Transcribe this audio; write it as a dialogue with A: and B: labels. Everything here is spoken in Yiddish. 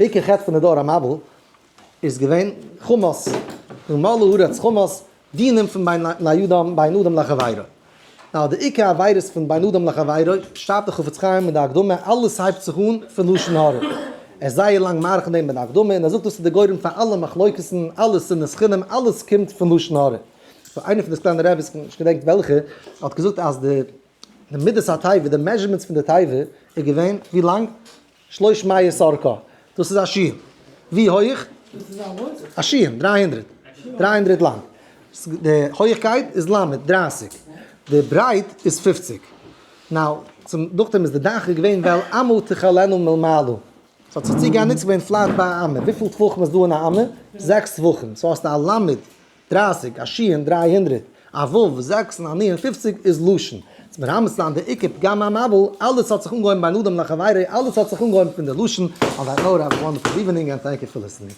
A: די עיקר חטא פון די דור המבול איז געווען חמס, ומלאה הארץ חמס, דינים פון בין לאדם בין אדם לחבירו. Now די עיקר עבירות פון בין אדם לחבירו, שרייבט די חפץ חיים אין די הקדמה, אלעס הייבט זיך אן פון לשון הרע. ער איז זייער לאנג מאריך אין דעם אין די הקדמה, און ער זאגט דאס איז די גורם פאר אלע מחלוקת'ן, אלע שנאת חינם, אלעס קומט פון לשון הרע. So איינער פון די סקולענער רבי'ס, כ'האב נישט געדענקט וועלכע, האט געזאגט אז די מידת התיבה, די measurements פון די תיבה, איז געווען ווי לאנג? שלוש מאות ארכה, דאס איז א שין. ווי הויך? א שין, 300. 300 לאנג. די הויכקייט איז למד, 30. די ברייט איז 50. Now, צום נאכדעם איז די דאך איז געווען ווייל אמה תכלנו מלמעלה. ס'האט זיך צוגעענדיגט, ס'איז געווען flat ביי א אמה. וויפיל טפחים איז דא אין א אמה? זעקס טפחים. So האסטו א למד, 30, א שין, 300, א ו', זעקס און א נון, 50 איז לשון. צו מרמז זיין די עיקר פגם המבול, אלעס האט זיך אנגעהויבן בין אדם לחבירו, אלעס האט זיך אנגעהויבן פון די לשון, on that note have a wonderful evening and thank you for listening.